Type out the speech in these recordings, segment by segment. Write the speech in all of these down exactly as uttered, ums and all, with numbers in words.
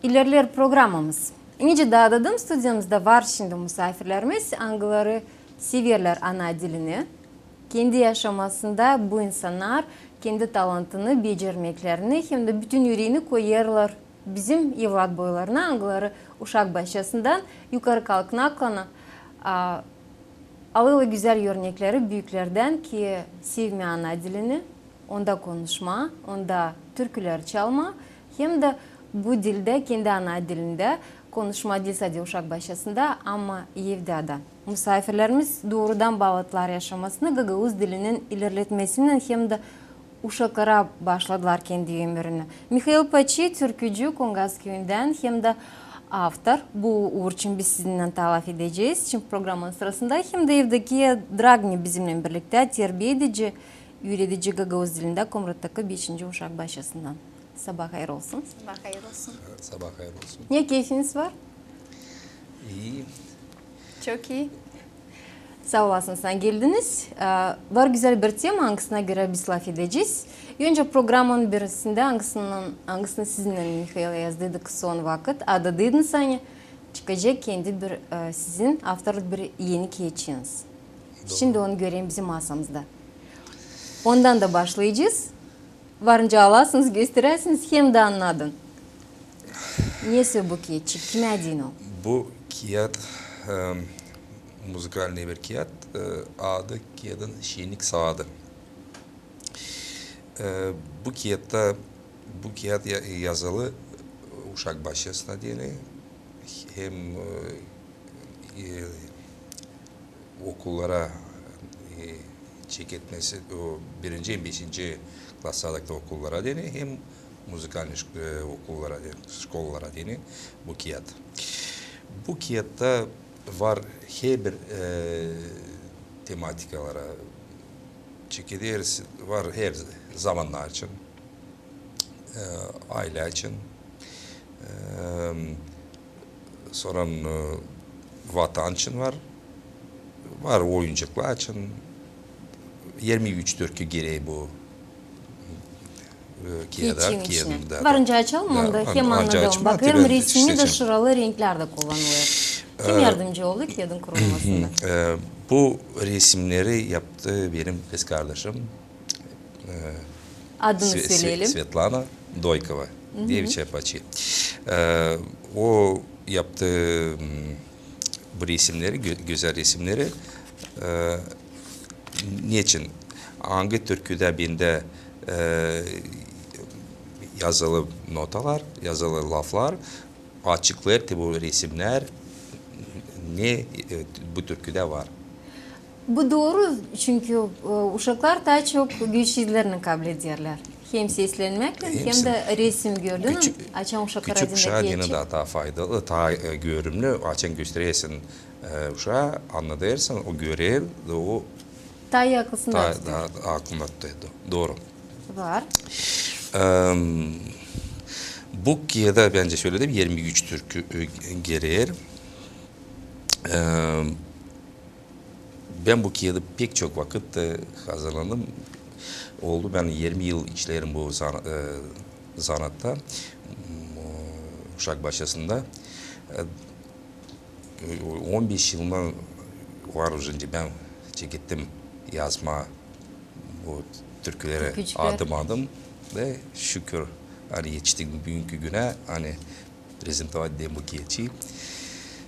İlerleer programamız. Nicä dä dedim, studiyamızda var şindi musaafirlerimiz, angıları severlär ana dilini. Kendi yaşamasında bu insannar kendi talantını, becermeklerini hem dä bütün üreeni koyêrlar bizim evlat boylarına, angıları uşak başçasından yukarı kalkmaklan, a, alêrlar gözäl örnekleri büüklerdän, ki sevmää ana dilini, onda konuşmaa, onda türkülär çalmaa, hem dä bu dildä, kendi ana dilindä konuşmaa diil sade uşak başçasında, ama evdä dä. Musaafirlerimiz doorudan baadılar yaşamasını gagauz dilinin ilerletmesinnän hem dä uşaklara başladılar kendi ömürini. Mihail Paçi, türkücü, Kongaz küüyündän hem dä avtor. Bu uur için biz sizinnän taa lafedecez. Çünkü programanın sırasında hem dä Evdokiya Dragni bizimnän birliktä, terbiedicä, üüredici gagauz dilindä Komrattaki beşinci uşak başçasından. Sabaa hayır olsun. Sabaa hayır olsun. Sabaa hayır olsun. Ne keyfiniz var? İi. Çok ii. Saa olasınız, ani geldiniz. E, var gözäl bir tema, angısına görä biz lafedecez. Öncä programanın birisindä, angısını, angısını sizinnän, Mihail, yazdıydık son vakıt, adadıydınız, ani çıkacek kendi bir, e, sizin avtorluk bir eni kiyetçiniz. Dooru. Şindi onu görerim bizim masamızda. Ondan da başlayacez. Varınca alasınız, gösteräsiniz hem dä annadın. Nesoy bu kiyetçik, kimä deyni o? Bu kiyat, e, muzikalnıy bir kiyat, e, adı kiyadın Şennik saadı. E, bu kiyatta, bu kiyat ya-, yazılı uşak başçasına deyni, hem, e, e, okullara, e, çeketmesi, o birinci hem beşinci klaslardaki okullara deyni, hem muzikalnıy ş-, e, okullara deyni, şkollara deyni bu kiyat. Bu kiyatta var herbir, e, tematikalara çekeder, var her zamannar için. E, aylä için, e, sora, e, vatan için var, var oyuncuklar için. Yirmi üç türkü girer bu, e, kiyada, kiyadın içinä. Varınca açalım, onda hem annadalım. Bakêrım, resimni dä şuralı renklär dä kullanılêr. Kim yardımcı oldu kiyadın kurulmasında? E, bu resimneri yaptı benim kızkardaşım. E, adını söleyelim. Svetlana Doykova, Deviçä Paçi. E, o yaptı, m, bu resimneri, gö-, gözäl resimneri. E, neçin? Angı türküdä bendä, e, yazılı notalar, yazılı laflar, açıklêêr te bu resimnär, ne, e, bu türküdä var. Bu dooru, çünkü, e, uşaklar taa çok gösterişlerini kablederlär. Hem seslenmäklän, hem dä resim gördünnän, açan uşaklara deyni taa faydalı, taa, e, görümlü, açan gösterersin, e, uşaa, annadêrsın, o görer, o taa ii aklında tutar. Taa aklında tutar, dooru. Var. Em, bu kiyada, bendä, söledim, yirmi üç türkü, e, girer. Em, bän bu kiyada pek çok vakıt, e, hazırlandım. Oldu, bän yirmi yıl işleerim bu zana-, e, zanaatta, m, uşak başçasında. E, on beş yıldan var uje, bän çekettim yazmaa bu türküleri adım-adım. Ve şükür, ani etiştik büünkü günä, ani prezentovat deyni bu kiyatı.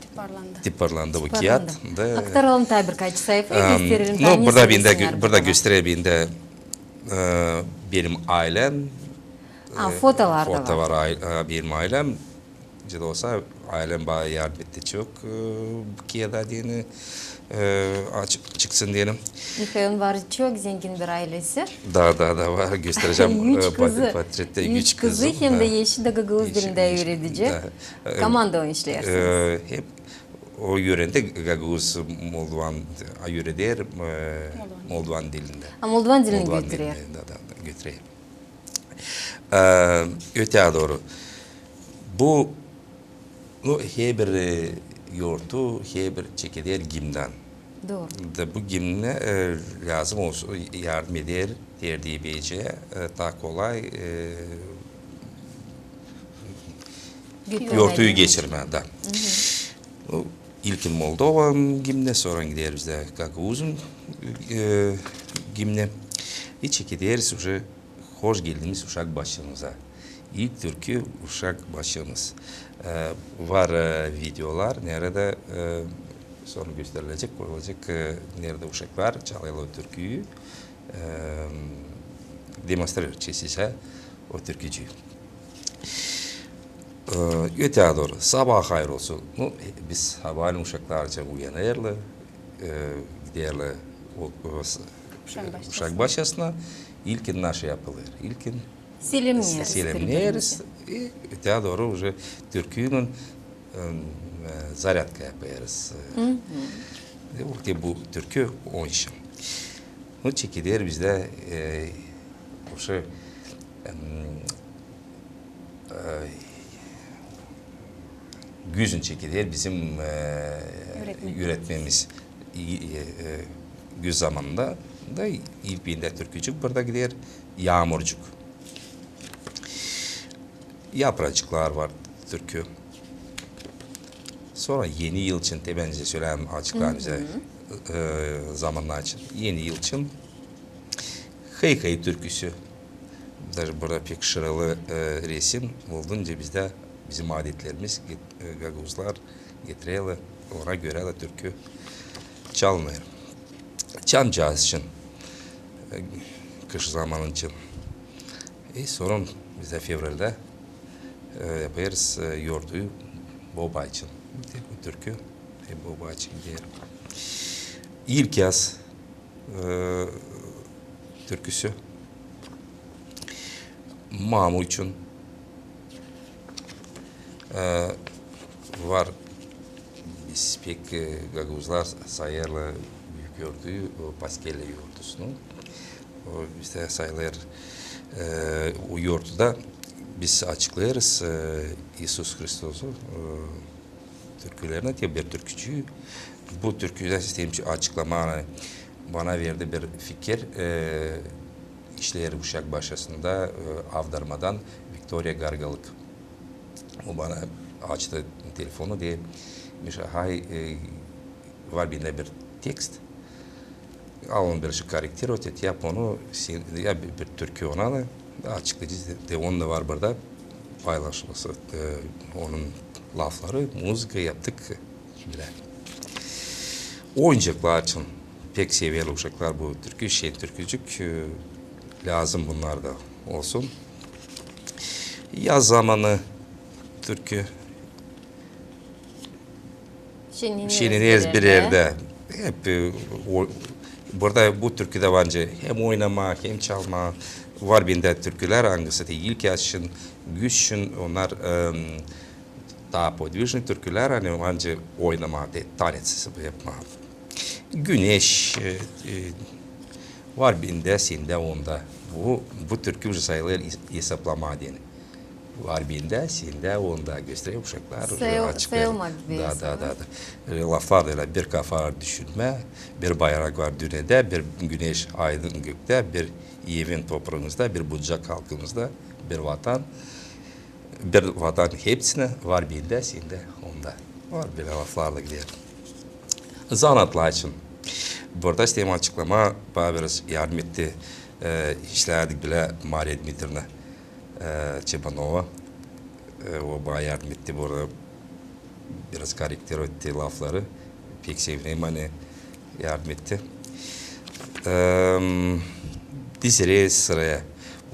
Tiparlandı. Tiparlandı bu kiyat. Aktaralım taa birkaç sayfa, gösterelim. No, burada göstererim bendä, e, benim aylem. A, e, fotolar da var. Foto var, e, benim aylem. Nicä dä olsa, aylem bana yardım etti çok, e, bu kiyada deyni, e, açık, çıksın deyni. Mihailin var çok zengin bir aylesi. Da, da, da, var. Gösterecäm, e, portrette. Üç kızı hem dä eşi dä gagauz dilindä üüredici. Komanda o işleersiniz. E, hep o üürendi gagauz, moldovan, a, üüreder, e, moldovan dilindä. A, moldovan dilini götürer. Da, da, da, götürer. E, ötää dooru. Bu, no, herbir, e, yortu, herbir çekeder gimndan. Dooru. Da bu gimnä, e, lääzım olsun, yardım eder, terbiyeciyä, e, taa kolay, e, Yortuyu geçirmää, da. O, ilkin Moldova gimni, sora gideriz dä Gagauzun, e, gimni. İ çekederiz uje "Hoş geldiniz uşak başınıza". İlk türkü "Uşak başınız". E, var, e, videolar, neredä, e, sora gösterilecek, koyulacek, e, neredä uşaklar çalêrlar o türküyü, e, demonstrerlar sizä o türkücüyü. E, ötää dooru. Sabaa hayır olsun. Nu, e, biz sabaalän uşaklar için uyanêrlar, e, giderlär o, o, s-, uşak başçasına. İlkin naşı yapılêr. İlkin selemneeriz. E, ötää dooru uje türküylän, e, e, zarядка yapêrız. E, o, te bu türkü onun için. Nu, çekeder bizdä, e, o şey, em, e, güzün çekeder bizim, e, üretmemiz. İ, e, e, güz zamanında da ilk bendä türkücük burada gider, "Yaamurcuk". "Yapracıklar" var türkü. Sora Eni yıl için, te bän söleyim, açıklayım sizä, e, zamannar için. Eni yıl için "Hıy-hıy" türküsü. Даже burada pek şıralı, e, resim oldu, nicä bizdä, bizim adetlerimiz, get-, e, gagauzlar getirerlär, ona görä dä türkü çalınêr. "Çamcaaz" için, e, kış zamanı için. E, sora bizdä fevraldä, e, yapêrız, e, yortuyu "Boba" için. Te bu türkü, e, "Boba" için deer. "İlk yaz", e, türküsü. "Mamu" için, e, var. Biz pek, e, gagauzlar sayêrlar büük yortuyu, o, "Paskelä" yortusunu. O, bizdä sayılêr, e, o yortuda biz açıklêêrız, e, İisus Hristosu, e, türkülerini, te bir türkücü. Bu türküdä isteerim açıklamaa, ani bana verdi bir fikir, e, işleer uşak başçasında, e, Avdarmadan Viktoriya Gargalık. O bana açtı telefonu, deer: "Mişa, hay, e, var bendä bir tekst. Al onu birazcık korrektirovat et, yap onu, sen, ya bir, bir türkü ona da açıklayacez." Te onu da var burada paylaşması, e, onun lafları, muzıka yaptık bilä. Oyuncaklar için, pek sever uşaklar bu türkü, şen türkücük, e, lääzım bunnar da olsun. "Yaz zamanı" türkü. Şenleneriz bir erdä. Hep, e, o, burada bu türküdä var nicä hem oynamaa, hem çalmaa. Var bendä türkülär, angısı te ilk yaz için, güz için, onnar, em, taa podvijnıy türkülär, ani var nicä oynamaa, te tanets yapmaa. "Güneş", e, e, "Var bendä, sendä, onda". Bu, bu türkü uje sayılêr es-, esaplamaa deyni. "Var bendä, sendä, onda". Gösterer uşaklar uje açık. Da, da, da, da. E, laflar da ölä: "Bir kafa var düşünmää, bir bayrak var dünedä, bir güneş aydın göktä, bir evin toprağımızda, bir bucak halkımızda, bir vatan, bir vatan hepsinä, var bendä, sendä, onda". Var bölä laflar da gider. Zanaatlar için. Burada isteerim açıklamaa, bana biraz yardım etti, e, işlärdik bilä Mariya Dmitriyevna, e, Çebanova. E, o bana yardım etti burada biraz korrektirovat etti lafları. Pek sevinerim, ani yardım etti. Em, dizerez sıraya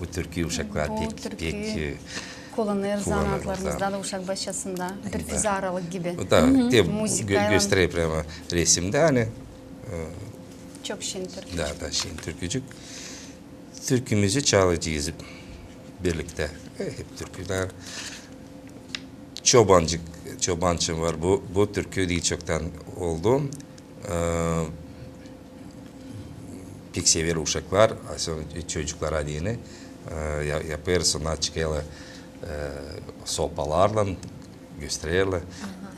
bu türküyü uşaklar pek, pek, e, kullanêr zanaatlarımızda da uşak başçasında. Bir füzaralık gibi. Da, te gösterer prema resimdä, ani, e, çok şen türkücük. Da, da, şen türkücük. Türkümüzü çalacez birliktä. E, hep türkülär. Çobancık, Çobançım var. Bu, bu türkü diil çoktan oldu. E, pek sever uşaklar, asıl çocuklara deyni. E, ya-, yapêrız, onnar çıkêrlar, e, sopalarlan, göstererlär.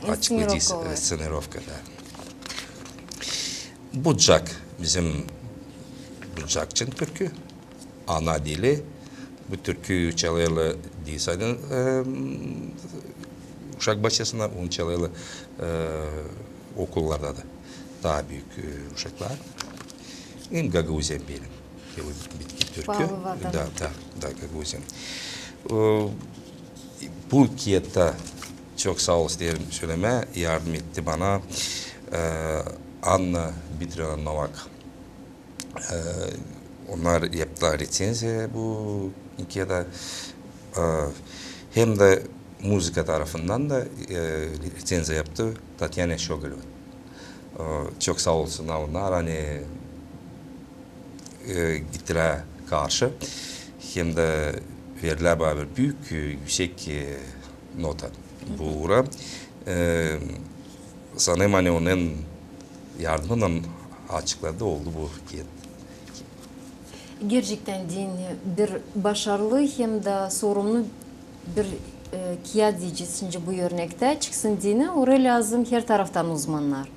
Açıklayacez, e, inscenirovka, da. Bucak, bizim bucak için türkü. Ana dili. Bu türküyü çalêrlar diil sade, e, uşak başçasında, onu çalêrlar, e, okullarda da. Taa büük, e, uşaklar. Hem Gagauziya benim. Hem bitki türkü. Da, da, da, Gagauziya. E, bu kiyatı çok saa olsun deerim sölemää, yardım etti bana, e, Anna Dmitrievna Novak. E, onnar yaptılar reţenziya bu kiyada. E, hem dä muzıka tarafından da, e, reţenziya yaptı Tatyana Şogaleva. E, çok saa olsunnar onnar, ani, e, gittilär karşı. Hem dä verdilär bana bir büük, e, üüsek, e, nota bu uura. E, sanêrım, ani onun yardımınnan açıkladı, oldu bu kiyat. Gerçektän deyni bir başarılı hem dä sorumlu bir, e, kiyat deyecez şindi bu örnektä çıksın deyni, oraya lääzım her taraftan uzmannar.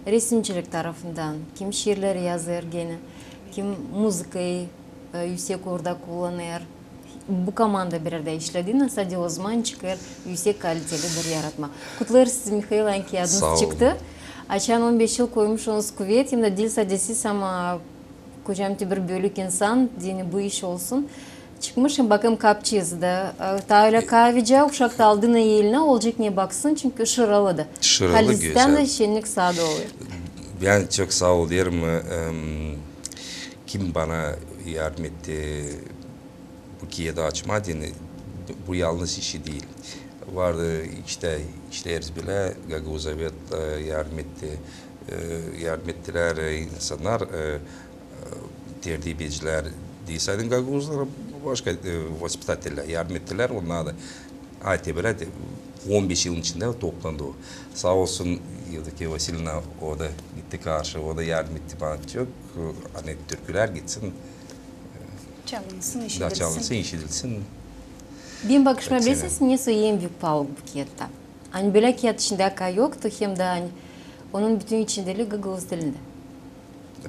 Resimcilik tarafından, kim şiirleri yazêr genä, kim muzıkayı, e, üüsek orada kullanêr. Bu komanda bir erdä işlediynän, sade ozaman çıkêr üüsek kaliteli bir yaratma. Kutlêêrız sizi, Mihail, ani kiyadınız çıktı. Açan on beş yıl koymuşsunuz kuvet, hem dä diil sade siz, ama kocam te bir bölük insan deyni bu iş olsun. Çıkmış, hem bakın kapçıızı da, e, taa ölä kaavicä, uşak da aldı elinä, olacek ne baksın, çünkü şıralı da. Şıralı, gözäl. Halizdän dä şennik sade olêr. Bän çok saa ol deerim, e, em, kim bana yardım etti bu kiyadı açmaa deyni, bu yalnız işi diil. Vardı, işte, işleriz bilä, Gagauzovet, e, yardım etti, e, yardım ettilär, e, insannar, e, e, terbiecilär, diil sade gagauzlar, başka, e, vaspitatellär yardım ettilär, onnar da. Ay, te bilä, te, on beş yılın içindä toplandı o. Saa olsun, Yevdokiyya Vasilyevna, o da gitti karşı, o da yardım etti bana çok, e, ani türkülär gitsin, çalınsın, işidilsin. Bän bakışmaa, bilersiniz, nesä en büük paalılık bu kiyatta? Ani bölä kiyat içindä ka yoktu, hem dä ani onun bütün içindeli gagauz dilindä.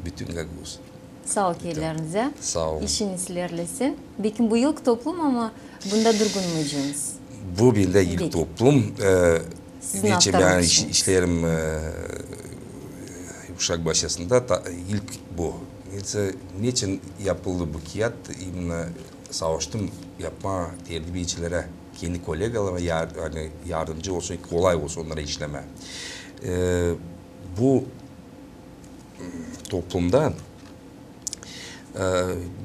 Bütün gagauz. Saa ol ki ellerinizä. Saa ol. İşiniz ilerlesin. Bekim bu ilk toplum, ama bunda durgunmayacenız. Bu bendä ilk toplum. E, neçin bän iş-, işleerim, e, uşak başçasında, ilk bu. Neçin yapıldı bu kiyat, imenä savaştım yapmaa terbiecilerä, kendi kolegalarıma yar-, ani yardımcı olsun, kolay olsun onnara işlemää. E, bu toplumda, e,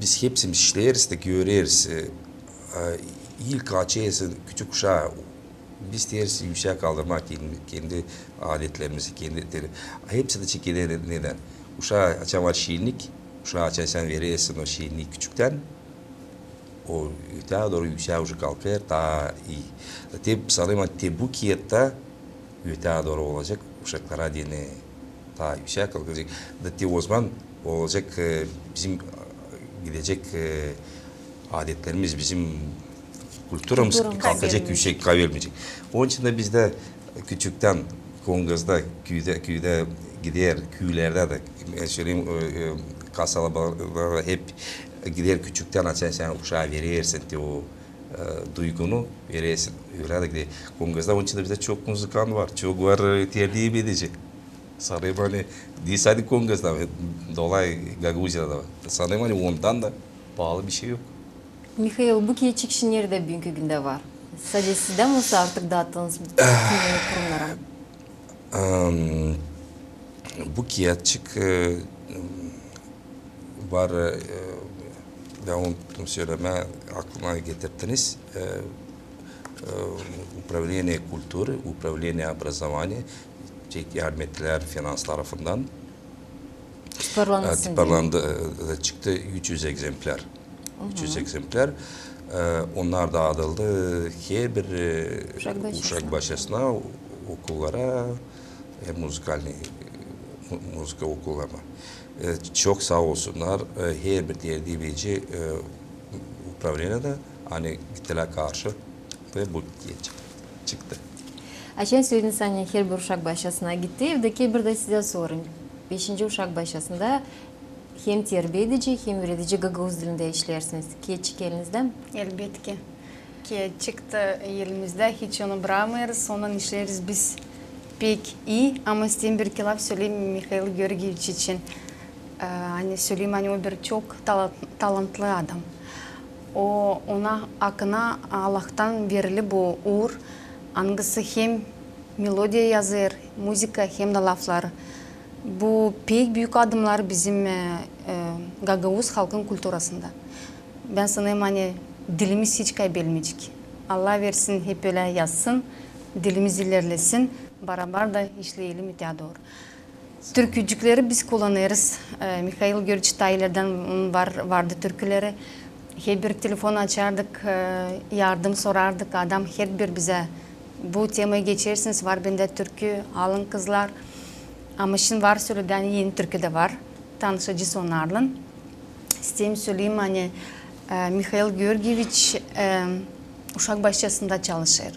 biz hepsimiz işleeriz dä göreriz. E, e, ilk açêrsın küçük uşaa, biz isteeriz üüsää kaldırmaa kendi, kendi adetlerimizi, kendi teri-, hepsi dä çekeder. Nedän? Uşaa açan var şiirnik, uşaa açan sän verersin o şiirnii küçüktän, o ötää dooru üüsää uje kalkêr taa ii. Te sanêrım, ani te bu kiyatta ötää dooru olacek uşaklara deyni taa üüsää kalkacek. Da te ozaman olacek, e, bizim, e, gidecek, e, adetlerimiz, bizim kulturamız kalkacek üüsää, kaybelecek. Onun için dä bizdä küçüktän Kongazda, küüdä, küüdä gider, küülerdä dä, e, söleerim, e, e, kasabalarda hep gider küçüktän, açan sän uşaa verersin te o, e, duygunu, verersin. Ölä dä gider. Kongazda onun için dä bizdä çok muzıkant var, çok var, e, terbiä edici. Sanêrım, ani diil sade Kongazda, e, dolay Gagauziyada da var. Sanêrım, ani ondan da paalı bir şey yok. Mihail, bu kiyat çıkışı neredä büünkü gündä var? Sade sizdä mi, osa artık daattınız bütün kurumnara? Am, bu kiyatçık, e, var, e, bän unuttum sölemää, aklıma getirttiniz. E, e, Управление культуры, Управление образования, şey, yardım ettilär finans tarafından. Tiparlandı, e, çıktı üç üz egzemplär. Üç üz egzemplär. E, onnar daadıldı herbir, e, uşak başçasına, okullara, e, muzikalnıy, mu-, muzıka okullarına. E, çok saa olsunnar, e, herbir terbieci, e, управленияда, ani gittilär karşı. Ve bu geç çıktı. Açan sölediniz, ani herbir uşak başçasına gitti, Evdokiyya, bir dä sizä sorayım. Beşinci uşak başçasında hem terbiä edici, hem üüredici gagauz dilindä işleersiniz. Kiyat çıktı elinizdä mi? Elbetki. Kiyatçık da elimizdä, hiç onu brakmêêrız, onunnan işleeriz biz pek ii. Ama isteerim bir-iki laf söleyim Mihail Georgieviç için. E, ani söleyim, ani o bir çok tala-, talantlı adam. O, ona, hakına Allahtan verili bu uur, angısı hem melodiya yazêr, muzıka hem dä lafları. Bu pek büük adımnar bizim, e, e, gagauz halkın kulturasında. Bän sanêrım, ani dilimiz hiç kaybelmeyecek. Allah versin, hep ölä yazsın, dilimiz ilerlesin, barabar da işleyelim öteyä dooru. Türkücükleri biz kullanêrız. E, Mihail Georgieviç taa ilerdän var, vardı türküleri. Hep bir telefon açardık, e, yardım sorardık. Adam hep bir bizä, bu temayı geçersiniz, var bendä türkü, alın, kızlar. Ama şindi var, söledä, ani eni türkü dä var. Tanışacez onnarlan. İsteerim söleyim, ani, e, Mihail Georgieviç, e, uşak başçasında çalışêr.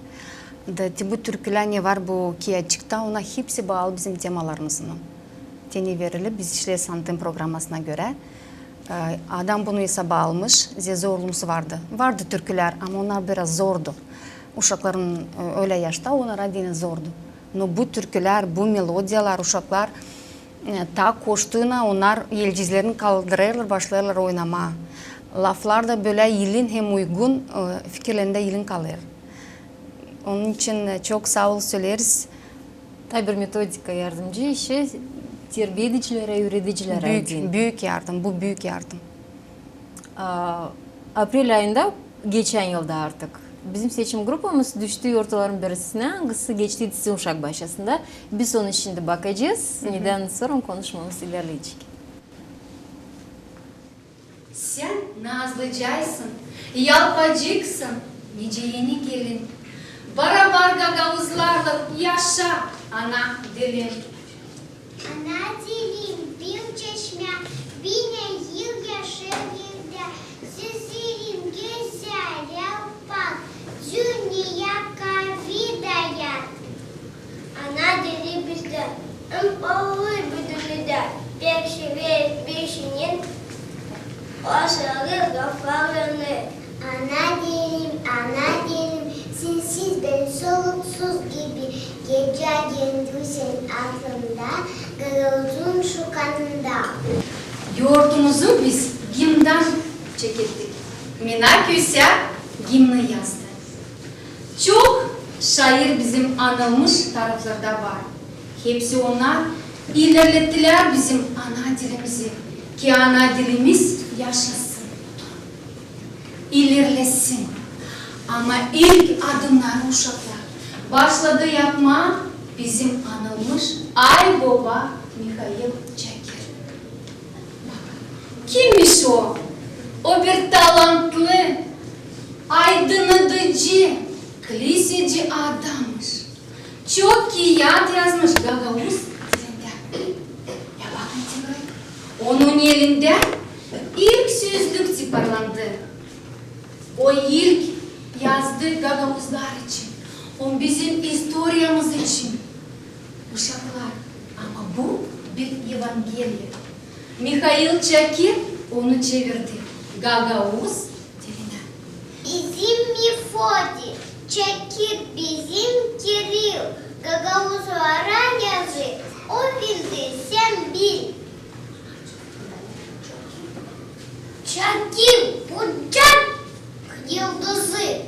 Da te bu türkülär, ne var bu kiyatçıkta, onnar hepsi baalı bizim temalarımızlan. Te ne verili, biz işleeriz anlatım programasına görä. E, adam bunu esaba almış, zerä zorluumuz vardı. Vardı türkülär, ama onnar biraz zordu. Uşakların, e, ölä yaşta onnara deyni zordu. No bu türkülär, bu melodiyalar, uşaklar, e, taa koştuuna onnar elcizlerini kaldırêrlar, başlêêrlar oynamaa. Laflar da bölä ilin hem uygun, e, fikirlerindä ilin kalêr. Onun için, e, çok saa ol söleeriz. Taa bir metodika yardımcı işä, terbiyedicilerä, üüredicilerä. Büük, büük yardım, bu büük yardım. A, aprel ayında, geçän yılda artık, bizim seçim grupamız düştü yortuların birisinä, angısı geçtiydi sizin uşak başçasında. Biz onu şindi bakacez, nedän sora konuşmamız ilerleyecek. Sän nazlıcaysın, yalpacıksın, nicä eni gelin. Barabar gagauzlarlan yaşa, ana dilim. Ana dilim, bir çeşmä, bin yıl yaşêêr erdä, seserim gözäl, yalpak, dünneyä kavi dayar. Ana dili bizdä, hem olur bu dünnedä, pek severiz biz onu, o sarı laflarını. Ana dilim, ana dilim, sensiz bän soluksuz gibi, gecä gündüz sän aklımda, gagauzun şu kanında. Yortumuzu biz gimndan çekettik. Mina Küsä gimnı yazdı. Çok şair bizim anılmış taraflarda var. Hepsi onnar ilerlettilär bizim ana dilimizi. Ki ana dilimiz yaşasın, ilerlesin. Ama ilk adımnarı uşaklar başladı yapmaa bizim anılmış Ayboba Mihail Çakir. Bakın, kimmiş o? O bir talantlı, aydınnadıcı, kliseci adammış. Çok kiyat yazmış gagauz dilindä. Ya bakın, onun elindä ilk sözlük tiparlandı. O ilk yazdı gagauzlar için, o bizim istoriyamız için. Uşaklar, ama bu bir evangeliya. Mihail Çakir onu çevirdi gagauz dilinä. Bizim Mefodi, Çakir bizim Kiril, gagauzlara yazı, o bildi, sän bil. Çakir bucak yıldızı,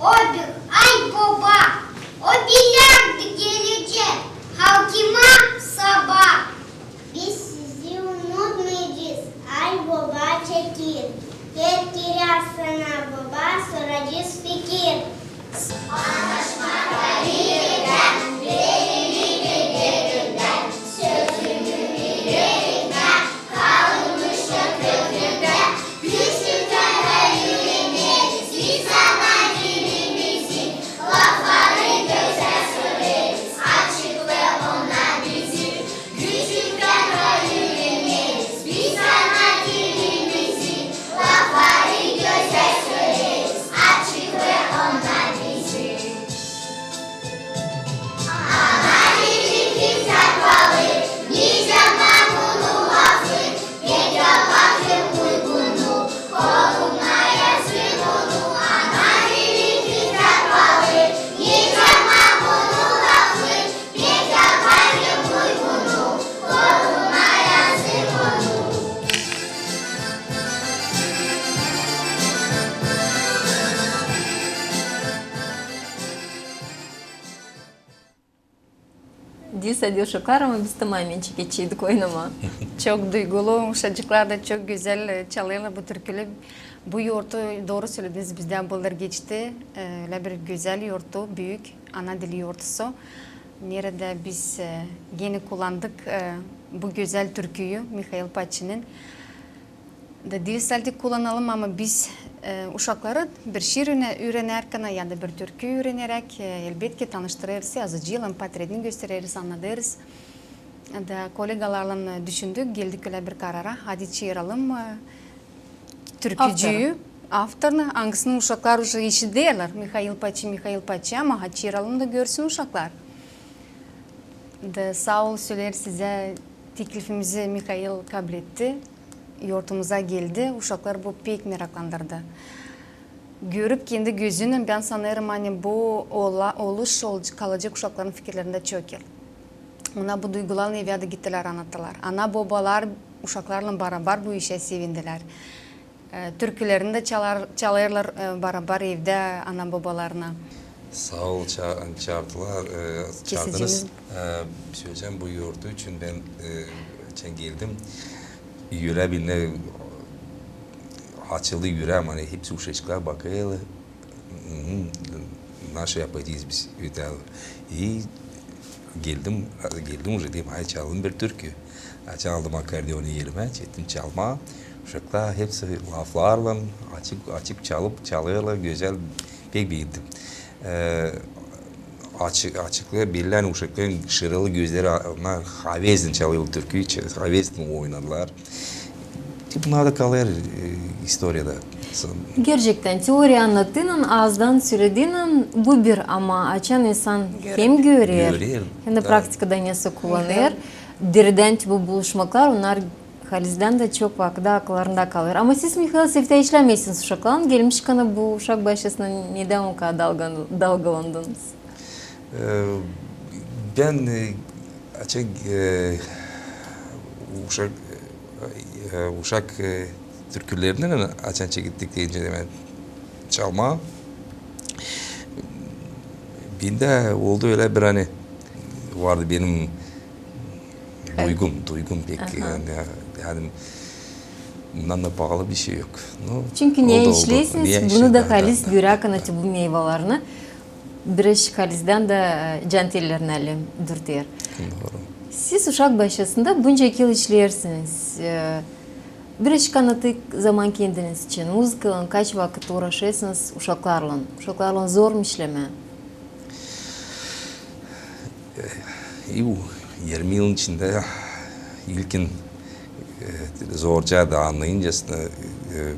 o bir Ayboba, o bilärdi gelecek halkıma sabaa. Biz sizi unutmayacez, Ayboba Çakir. Her kerä sana, boba, soracez fikir. Diil sade uşaklar, ama biz tamamen çeketçiydik oynamaa. Çok duygulu, uşacıklar da çok gözäl, e, çalêrlar bu türküleri. Bu yortu, dooru sölediniz, bizdä bıldır geçti. E, ölä bir gözäl yortu, büük ana dili yortusu. Neredä biz, e, genä kullandık, e, bu gözäl türküyü Mihail Paçinin. Da diil sade kullanalım, ama biz, e, uşakları bir şiir üürenärkän ya da bir türkü üüreneräk, e, elbetki tanıştırêrız yazıcıylan, portretini göstereriz, annadêrız. Da kolegalarlan, e, düşündük, geldik ölä bir karara, hadi çaaralım, e, türkücüyü, avtorunu, angısını uşaklar uje işiderlär, Mihail Paçi, Mihail Paçi, ama hadi çaaralım da görsün uşaklar. Da saa ol, söleer sizä, teklifimizi Mihail kabletti. Yortumuza geldi. Uşakları bu pek meraklandırdı. Görüp kendi gözünnän, bän sanêrım, ani bu ola-, oluş ol-, kalacek uşakların fikirlerindä çok el. Ona bu duygularlan evä dä gittilär, annattılar. Ana-bobalar uşaklarlan barabar bu işä sevindilär. E, türkülerini dä çalar, çalêrlar, e, barabar evdä ana-bobalarına. Saa ol, ça-, çaardılar, e, çaardınız. E, söleyecäm, bu yortu için bän, e, geçän geldim. Ölä bilä açıldı üreem, ani hepsi uşaklar bakêrlar. Hı-hı. Nasıl yapacez biz ödäl? İ geldim, geldim uje, dedim, ay çalalım bir türkü. Açan aldım akkordeonu elimä, çektim çalmaa. Uşaklar hepsi laflarlan, açık, açık çalıp, çalêrlar, gözäl, pek beendim. E, açık, açıklığı bellän uşakların şırılı gözleri, onnar havezdän çalêrlar türküyü, havezdän oynadılar. Te bunnar da kalêr, e, istoriyada. Gerçektän, teoriya annattınnan, aazdan söledinnän bu bir, ama açan insan hem görer, hem dä praktikada nesä kullanêr, derindän te bu buluşmaklar, onnar halizdän dä çok vakıda akıllarında kalêr. Ama siz, Mihail, seftä işlämeersiniz uşaklarlan, gelmişkän bu uşak başçasına nedän o kadar dalgan-, dalgalandınız? E, bän, e, açan, e, uşak, e, uşak, e, türkülerini açan çekettik deyni, dedim, çalmaa. Bendä oldu ölä bir, ani vardı benim duygum, duygum pek, ani, ani bundan da paalı bir şey yok. Çünkü ne işleersiniz, bunu da halist görä, ani bu meyvalarini biraz halizdän dä, e, cantellerini alem dürter. Siz uşak başçasında bunca yıl işleersiniz. E, biraz annadın zaman kendiniz için, muzıkaylan kaç vakıt uuraşêrsınız uşaklarlan? Uşaklarlan zor mu işlemää? E, bu irmi yılın içindä ilkin, e, zorca da annayıncasına, e,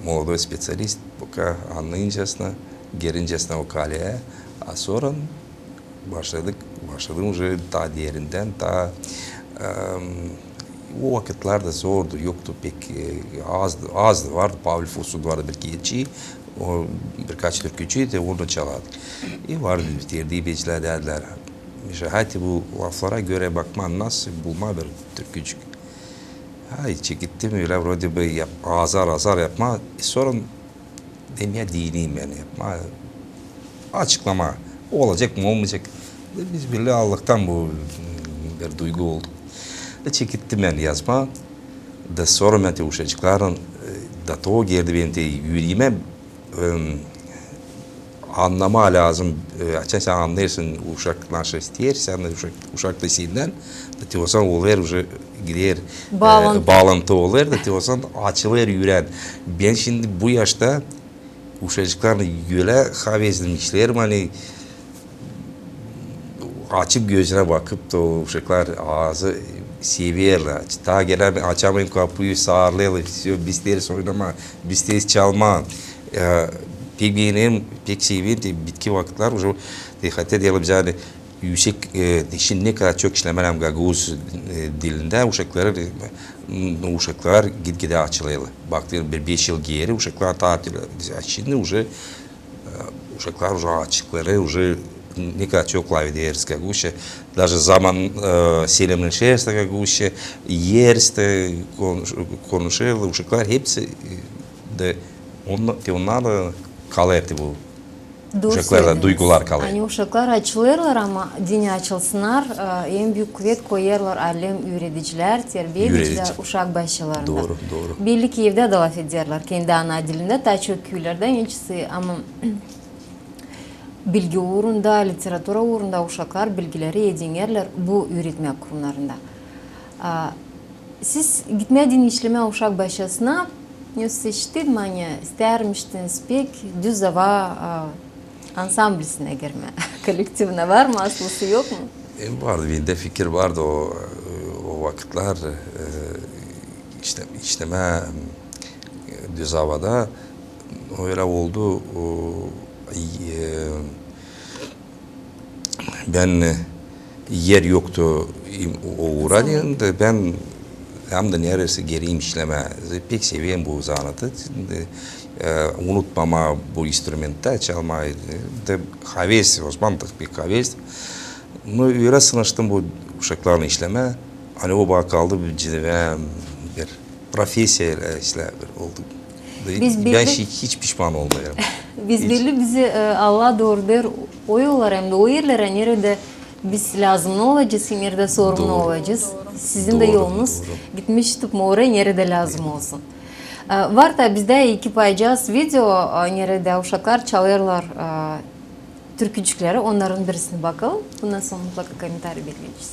молодой специалист, пока annayıncasına, gerincasına o kalää, a sora başladık, başladım uje taa derindän, taa, em, o vakıtlarda zordu, yoktu pek, e, azdı, azdı, vardı, Pavl Fursund vardı bir genç, o birkaç türkücü dä, onu çalardık. E, vardı, terdibeçilär derdilär. Mişa, hadi bu laflara görä bakmaa, nasıl bulmaa bir türkücük. Ay, çekettim ölä, вроде бы yap-, azar-azar yapmaa. E, sora dedim, ya, deneyim bän yapmaa. Açıklamaa. Olacek mi, olmayacek. E, biz bellä Allahtan bu, m, bir duygu oldu. E, çekettim bän yazmaa. Da sora bän te uşacıklarlan, e, da to geldi benim te üreemä, em, annamaa lääzım, e, açan sän annêêrsın, uşak nasıl isteer, sän dä uşak, uşak da sendän, da te o zaman olêr uje gider, e, baalantı olêr, da te o zaman açılêr ürän. Bän şindi bu yaşta uşacıklarla ölä havezlän işleerim, ani açıp gözünä bakıp da o uşaklar aazı severlär. Taa gelän açamayım kapuyu, saarlêêrlar, всё, biz isteeriz oynamaa, biz isteeriz çalmaa. E, pek beenerim, pek severim, te bitki vakıtlar uje, te, хотя deyäl bizä, ani üüsek, e, işin ne kadar çok işlemää lääzım gagauz, e, dilindä, uşaklar, e, uşaklar git-gidä açılêrlar. Baktın bir beş yıl geeri, uşaklar taa, a şindi uje, e, uşaklar uje açıkları, uje ne kadar çok lafederiz gagauzça, даже zaman, e, selemneşeriz dä gagauzça, iyeriz dä, konuş-, konuşêrlar, uşaklar hepsi, e, dä, te onnar da kalêr te bu. Uşaklarda duygular kalêr. Ani uşaklar açılêrlar, ama deyni açılsınnar, e, en büük kuvet koyêrlar alem üüredicilär, terbiyeciler uşak başçalarında. Dooru, dooru. Belli ki evdä dä lafederlär kendi ana dilindä, taa çok küülerdä, neçin, ama bilgi uurunda, literatura uurunda uşaklar bilgileri edinerlär bu üüretmä kurumnarında. A, siz gitmää deyni işlemää uşak başçasına, ne seçtiniz, ani isteermiştiniz pek Düz Ava, a, ansamblisine girmää, kollektivinä. Var mı aslısı, yok mu? E, vardı, bendä fikir vardı o, o vakıtlar, e, işte, işlemää, e, Düz Avada. Ölä oldu, o, e, bän, e, er yoktu, o uura deyni, bän hem dä neredäsä gererim işlemää. Pek severim bu zanaatı. Şindi, e, unutmamaa bu instrumentä çalmaa, e, dä haves, ozaman da pek haves. Nu, ölä sınaştım bu uşaklarlan işlemää. Ani o bana kaldı bir, bir profesiya, e, işlemää oldu. Bän hiç, hiç pişman olmêêrım. Biz belli, bizi, e, Allah dooreder o yollara hem dä o erlerä, neredä biz lääzımnı olacez hem neredä sorumlu olacez. Sizin dä yolunuz gitmiş tutmaa oraya, neredä lääzım olsun. E, var da bizdä iki paycas video, e, neredä uşaklar çalêrlar, e, türkücükleri, onnarın birisini bakalım. Bundan sora mutlaka kommentariy bekleyecez.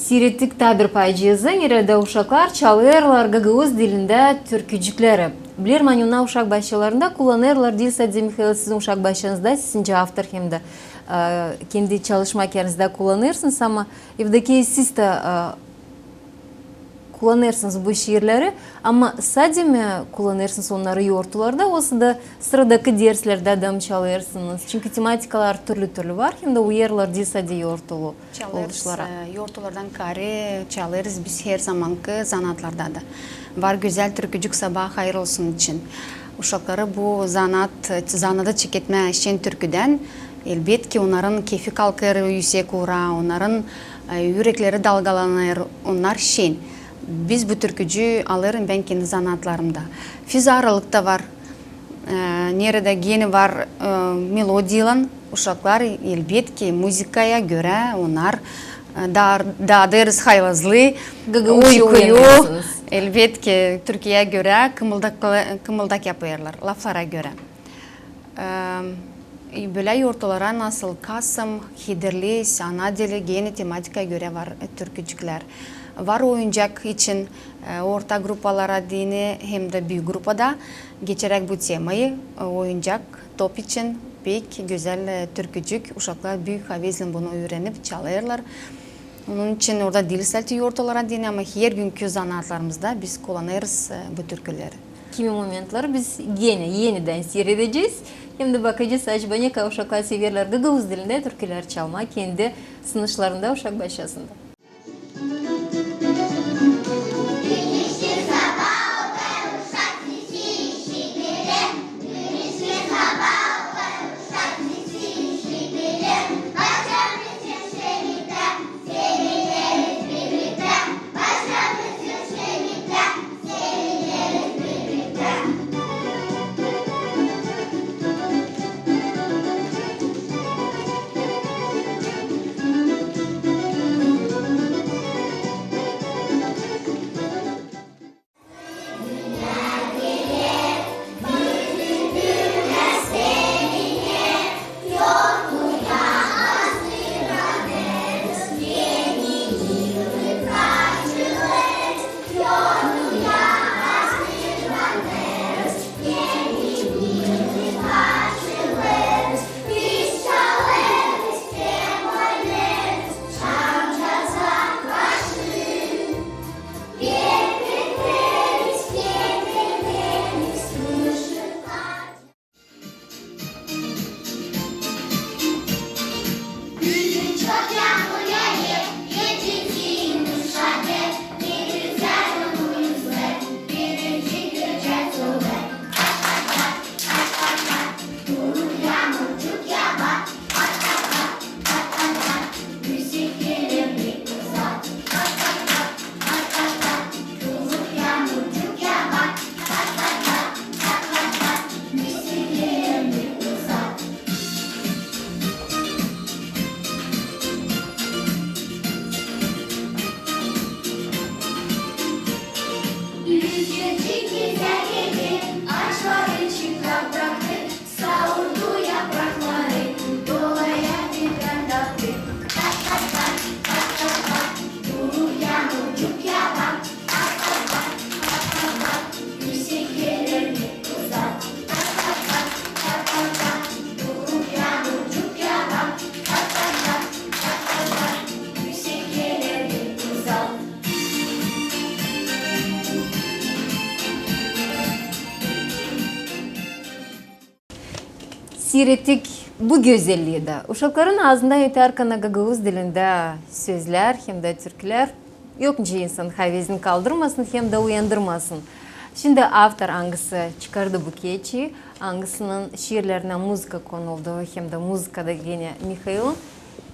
Siirettik taa bir paycıızı, neredä uşaklar çalêrlar gagauz dilindä türkücükleri. Bilerim, ani uşak başçalarında kullanêrlar, diil sade, Mihail, sizin uşak başçanızda, siz nicä avtor hem dä, e, kendi çalışma kerizdä kullanêrsınız, ama Evdokiyä, siz dä, e, kullanêrsınız bu şiirleri, ama sade mi kullanêrsınız onnarı yortularda, osa da sıradakı derslerdä dä mı çalêrsınız? Çünkü tematikalar türlü-türlü var, hem dä uyarlar diil sade yortulu oluşlara. Çalêrız, e, yortulardan kaarä çalêrız biz her zamankı zanaatlarda da. Var gözäl türkücük "Sabaa hayır olsun" için. Uşakları bu zanaat, zanaatı çeketmää şen türküdän, elbetki, onnarın kefi kalkêr üüsek uura, onnarın E, ürekleri dalgalanêr, onnar şen. Biz bu türkücüü alêrım bän kendi zanaatlarımda. Fiz aaralık ta var. E, neredä genä var, e, melodiyaylan uşaklar, elbetki, muzıkaya görä onnar, e, daa, daa deriz haylazlı, uykuyu, elbetki, türküyä görä kımıldak, kımıldak yapêrlar, laflara görä. E, bölä yortalara nasıl kasım, hederli, ana dili, genä tematikaya görä var, e, türkücüklär. Var oyuncak için, e, orta grupalara deyni hem dä büük grupada geçeräk bu temayı, e, oyuncak, top için pek gözäl, e, türkücük. Uşaklar büük havezlän bunu üürenip çalêrlar. Onun için orada diil sälti yortalara deyni, ama hergünkü zanaatlarımızda biz kullanêrız, e, bu türküleri. Kimi momentleri biz genä enidän siiredecez hem dä bakacez, acaba ne kadar uşaklar severlär gagauz dilindä türkülär çalmaa kendi sınışlarında uşak başçasında. Lütfü güzel geldi, ağaçların çıkıp bıraktı, savurdu yaprakları, dolaya birden daktı. Pat, pat, pat, pat, pat, pat, durur yağmurcuk yağar. Pat, pat, pat, pat, pat, pat, yüksek yerlerde uzak. Pat, pat, pat, pat, pat, pat, durur yağmurcuk yağar. Pat, pat, pat, pat, pat, pat, yüksek yerlerde uzak. Siirettik bu gözellii dä. Uşakların aazından ötärkän gagauz dilindä sözlär hem dä türkülär yok nicä insan havezini kaldırmasın hem dä uyandırmasın. Şindi avtor, angısı çıkardı bu keçi, angısının şiirlerinä muzıka konuldu hem dä muzıkada genä Mihailin,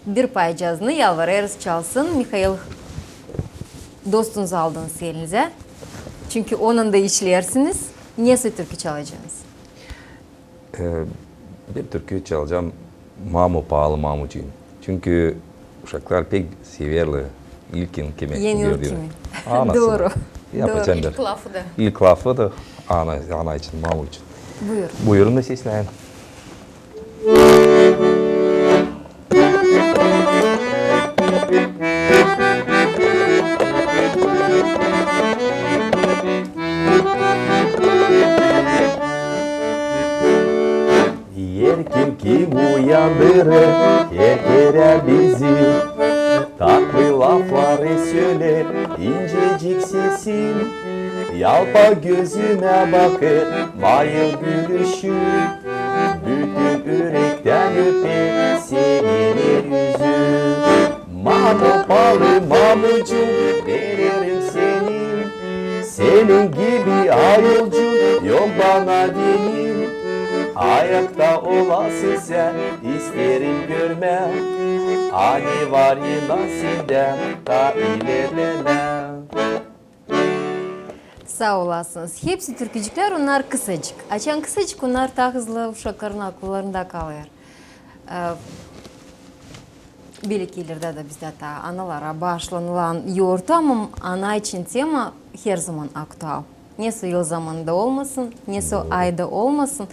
bir parçasını yalvarêrız çalsın. Mihail, dostunuzu aldınız elinizä. Çünkü onunnan da işleersiniz. Nesoy türkü çalacenız? E, bir türkü çalacam, "Mamu, paalı mamucum". Çünkü uşaklar pek severlär ilkin kimi gördüünü. Anasını. Dooru. Yapacam bir. İlk lafı da. İlk lafı da ana, ana için, mamu için. Buyurun. Buyurun da sesleyin. Erkek kim uyandırêr her kerä bizi, tatlı lafları söleer incecik sesi. Yalpa gözümä bakêr, bayıl gülüşü, bütün ürektän öper, sevinir üzü. Mamu, paalı mamucum, vererim seni, senin gibi ayolcuk yok bana deyni. Ayakta olasın sän, isteerim görmää, ani var inan sendä taa ilerlemää. Saa olasınız. Hepsi türkücüklär, onnar kısacık. Açan kısacık, onnar taa hızlı uşakların akıllarında kalêr. E, Belliki ilerdä dä bizdä taa analara baaşlanılan yortu, ama ana için tema herzaman aktual. Ne sä yıl zamanında olmasın, ne sä ayda olmasın,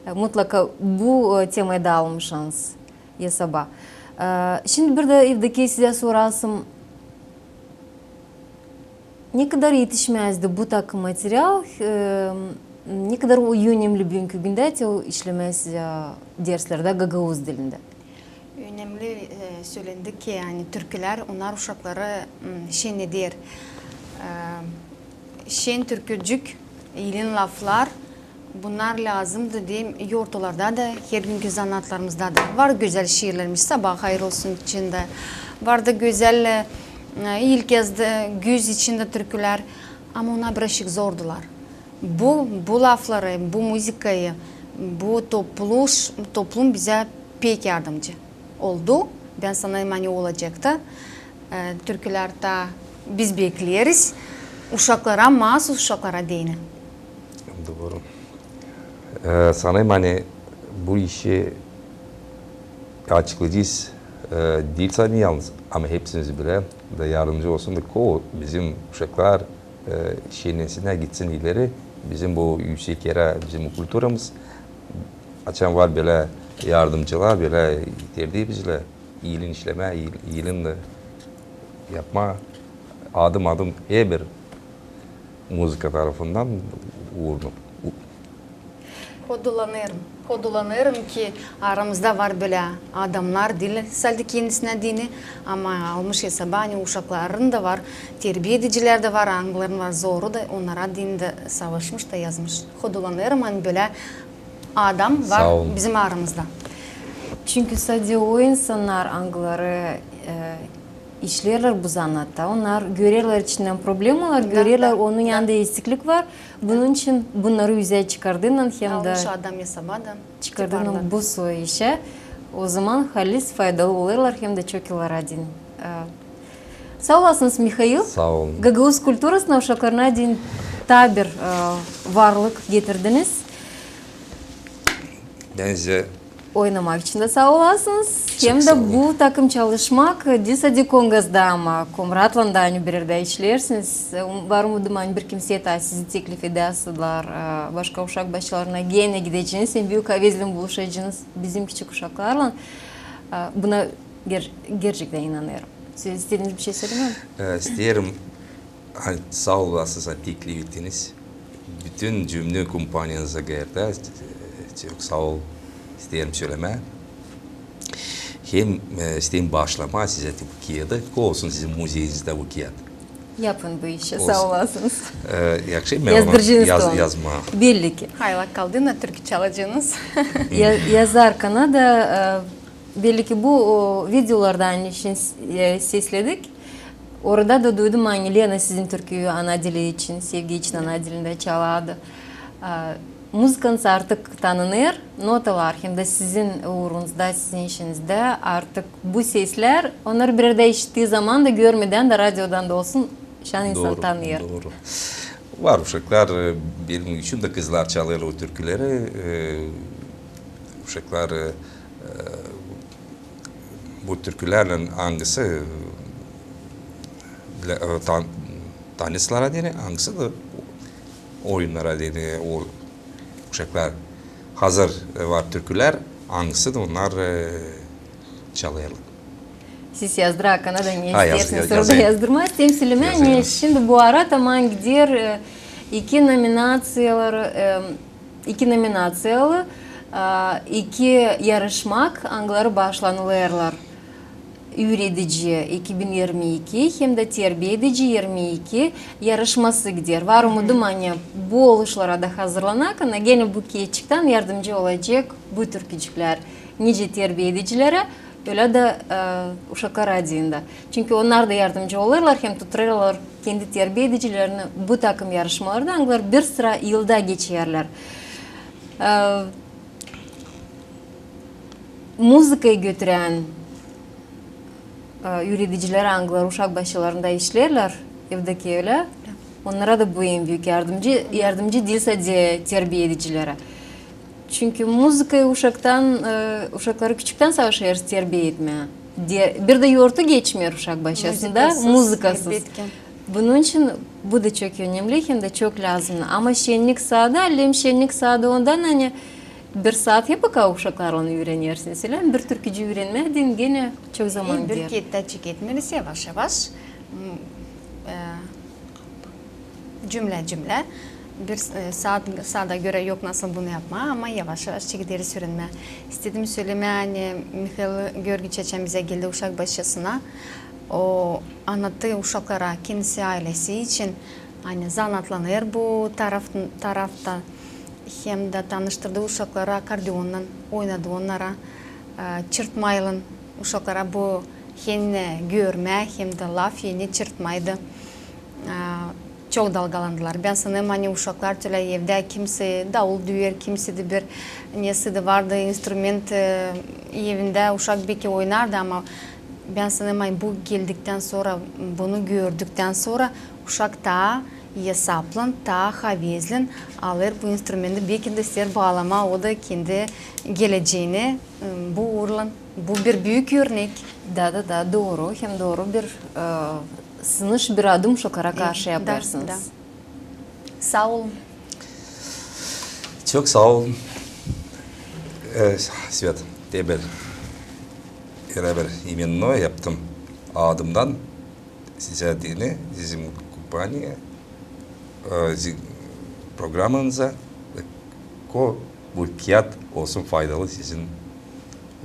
e, mutlaka bu, e, temayı da almışsınız esaba. E, şindi bir dä, Evdokiya, sizä sorasım, nekadar etişmää sizdä bu takım material, e, nekadar o önemli büünkü gündä te o işlemää sizä derslerdä gagauz dilindä? Önemli, e, sölendi ki, ani türkülär, onnar uşakları, m, şen eder. E, şen türkücük, iilin laflar, bunnar lääzımdı deyim yortularda da, hergünkü zanaatlarımızda da. Var gözäl şiirlerimiz, Sabaa hayır olsun içindä. Var da gözäl, e, iil kezdä, Güz içindä türkülär. Ama onnar birazçık zordular. Bu, bu lafları, bu muzıkayı, bu topluş-, toplum bizä pek yardımcı oldu. Bän sanêrım, ani olacekta, e, türkülär taa biz bekleeriz. Uşaklara, maasuz uşaklara deyni. Dooru. E, sanêrım, ani bu işi açıklayacez, e, diil sade yalnız, ama hepsimiz bilä da yardımcı olsun da ko bizim uşaklar, e, şenlensinnär, gitsin ileri. Bizim bu üüsek erä, bizim bu kulturamız. Açan var bölä yardımcılar, bölä terbiyecilär, iilin işlemää, iil-, iilin dä yapmaa, adım-adım herbir muzıka tarafından uurunu. Hodulanêrım. Hodulanêrım ki, aramızda var bölä adamnar, diil sade kendisinä deyni, ama almış esaba, ani uşakların da var, terbiya edicilär dä var, angıların var zoru da, onnara deyni dä savaşmış da yazmış. Hodulanêrım, ani bölä adam var bizim aramızda. Saa olun. Çünkü sade o insannar, angıları, e, işleerlär bu zanaatta, onnar görerlär içindän problemalar, görerlär, onun yanında eksiklik var. Bunun için bunnarı üzä çıkardıynan hem dä almış adam esaba da çıkardıynan bu soy işä. O zaman halis faydalı olêrlar hem dä çok yıllara deyni. E, saa olasınız, Mihail. Saa olun. Gagauz kulturasına, uşaklarına deyni taa bir, e, varlık getirdiniz. Bän sizä oynamak için dä saa olasınız. Hem dä bu takım çalışmak, e, diil sade Kongazda, ama Komratlan da ani bir erdä işleersiniz. E, um-, var umudum, ani bir kimseyä taa sizi teklif edäsälär, e, başka uşak başçalarına genä gideceniz hem büük avezlän buluşacınız bizim küçük uşaklarlan. E, buna ger-, gerçektän inanêrım. Siz isteeriniz bir şey sölemää? E, isteerim. Ani, saa olasınız, ani teklif ettiniz. Bütün cümle kompaniyanıza gayertä, e, çok saa ol, isteerim sölemää. Hem, e, isteerim baaşlamaa sizä bu kiyatı, olsun sizin muzeyinizdä bu kiyat. Yapın bu işi, saa olasınız. E, yahşı, bän onu yazdıracan yaz-, yazmaa. Belliki. Hayla kaldıynan türkü çalacınız. Ya-, yazarkana da, e, belliki bu, o, videolardan için s-, e, sesledik. Orada da duydum, ani Lena sizin türküyü ana dili için, sevgi için ana dilindä çalardı. A, muzıkanız artık tanınêr, notalar hem dä sizin uurunuzda, sizin işinizdä artık bu seslär, onnarı bir erdä işittii zaman da, görmedän dä, radiodan da olsun, şan insan tanıyêr. Dooru, dooru. Var uşaklar, e, benim üçüm dä kızlar çalêrlar o türküleri. E, uşaklar, e, e, bu türkülerlän angısı, e, le-, e, tan-, taneslara deyni, angısı da oyunnara deyni, o uşaklar hazır, e, var türkülär, angısı da onnar, e, çalêrlar. Siz yazdırakana da ne isteersiniz, orada yazdırmaa. Temsilimän, şindi bu ara taman gider, e, iki nominaţiyaları, e, iki nominaţiyalı, a, iki yarışmak, angıları baaşlanılêrlar. Üüredici iki bin irmi iki hem dä terbiya edici irmi iki yarışması gider. Var umudum, ani bu oluşlara da hazırlanakana genä bu kiyatçıktan yardımcı olacek bu türkücüklär nicä terbiya edicilerä, ölä dä, e, uşaklara deyni dä. Çünkü onnar da yardımcı olêrlar hem tutarlar kendi terbiya edicilerini bu takım yarışmalarda, angıları bir sıra yılda geçerlär. E, Muzıkayı götürän e, üüredicileri, angıları uşak başçalarında işleerlär, evdeki ölä. Onnara da bu en büük yardımcı, yardımcı diil sade terbiye edicilerä. Çünkü muzıkayı uşaktan, e, uşakları küçüktän savaşêrız terbiye etmää. Bir dä yortu geçmeer uşak başçasında muzıkasız. Bunun için bu da çok önemli, hem dä çok lääzım. Ama şennik saadı, allem şennik saadı ondan, ani bir saat hep baka uşaklarlan üürenersin. Selam, bir türkücü üürenmää deyni genä çok zaman gider. Bir kere dä çeketmeeriz, yavaş-yavaş. Cümlä-cümlä. Bir saat, saada görä yok nasıl bunu yapmaa, ama yavaş-yavaş çekeriz üürenmää. İstedim sölemää, ani Mihail Georgiç açan bizä geldi uşak başçasına, o annattı uşaklara, kendisi aylesi için, ani zanaatlanêr bu tarafta, hem dä tanıştırdı uşakları akordeonnan, oynadı onnara, e, çırtmaylan uşaklara bu hem görmää, hem dä lafetmää, çırtmaydı. E, çok dalgalandılar. Bän sanêrım, ani uşaklar tölä evdä kimsey davul düüyär, kimsey dä bir nesä dä vardı instrument, e, evindä uşak beki oynardı, ama bän sanêrım, ani bu geldiktän sora, bunu gördüktän sora uşak taa esaplan, taa havezlän alêr bu instrumenti, beki dä isteer baalamaa o da kendi geleceenä, e, bu uurlan. Bu bir büük örnek. Da, da, da, dooru. Hem dooru bir, e, sınış, bir adım uşaklara karşı yapêrsınız. Saa olun. Çok saa olun. E, Svet, te bir, bir imenno yaptım adımdan. Sizä deyni, sizin kompaniya, e, programanıza, ko bu kiyat olsun faydalı sizin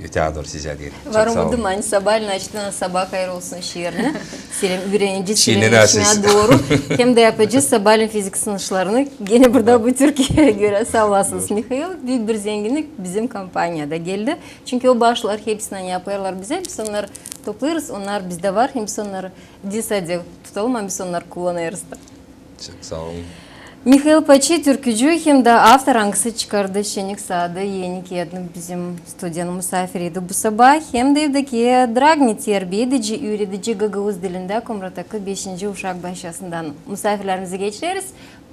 ötää dooru sizä deyni. Var umudım, ani sabaalän açtınız Sabaa hayır olsun şiirini. Selam, üürenici, selam, dooru. Hem dä yapacez sabaalän fizik sınışlarını. Genä burada bu türküyä görä saa olasınız, Mihail. Büük bir zenginnik bizim kompaniyada geldi. Çünkü o başlar hepsini yapêrlar bizä, biz onnarı toplêêrız, onnar bizdä var, hem biz onnarı diil sade tutalım, ama biz onnarı kullanêrız da. Çok saa olun. Mihail Paçi, türkücü hem dä avtor, angısı çıkardı şennik saadı eni kiyadını, bizim studiyanın musaafiriydi bu sabaa. Hem dä evdeki Dragni, terbiye edici, üüredici gagauz dilindä Kumratakı beşinci uşak başçasından. Musaafirlerimizi geçireriz.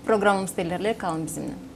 Programamız ilerleer, kalın bizimnän.